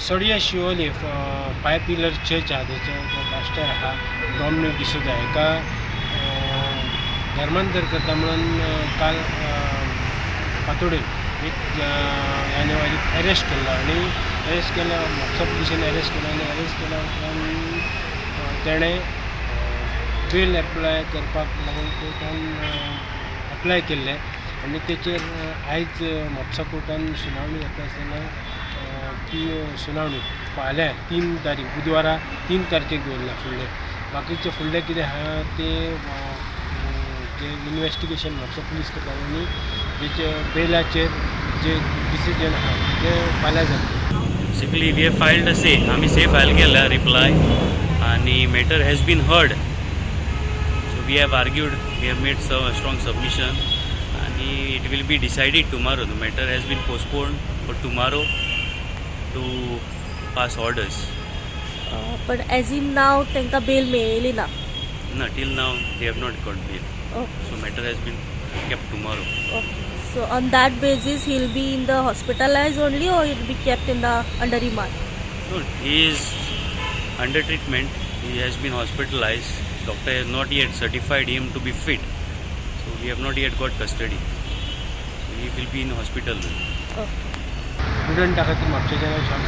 सडये Siolim five pillar church आहा, तेचो तो पास्टर आहा डॉमनीक डिसोजा, हेका धर्मांतर करता म्हणून काल फांतोडेर 1 जानेवारीक अरेस्ट केल्लो आनी अरेस्ट केल्या म्हापसा पुलिशेन अरेस्ट केलो आनी अरेस्ट केल्या उपरांत तेणें बेल एप्लाय करपाक लागून कोर्टान अप्लाय केल्लें आनी तेचेर आयज म्हापसा कोर्टान सुनावणी जाता आसतना ती सुनावणी फाल्यां 3 तारीख, बुधवारा 3 तारखेक दवरल्या फुडले. बाकीचे फुडलें कितें आहा तें जे इनवेस्टिगेशन म्हापसा पुलीस करता आनी तेचे बेलाचेर जे डिसिजन आहा तें फाल्यां जातलें. Basically, we have filed a say. आम्ही से फायल केला रिप्लाय आणि matter has been heard, so we have argued, we have made strong submission आणि it will be decided tomorrow. The matter has been postponed for tomorrow to pass orders. पण as in नाव तांकां बेल मेळ्ळी ना? ना, till now they have not got bail. So matter has been kept tomorrow. Okay, so on that basis he will be in the hospitalize only or he'll be kept in the under remand? No, he is under treatment. He has been hospitalized. Doctor has not yet certified him to be fit. So we have not yet got custody. So he will be in hospital. Okay. प्रुडंटा खातीर म्हापशेच्यान शाम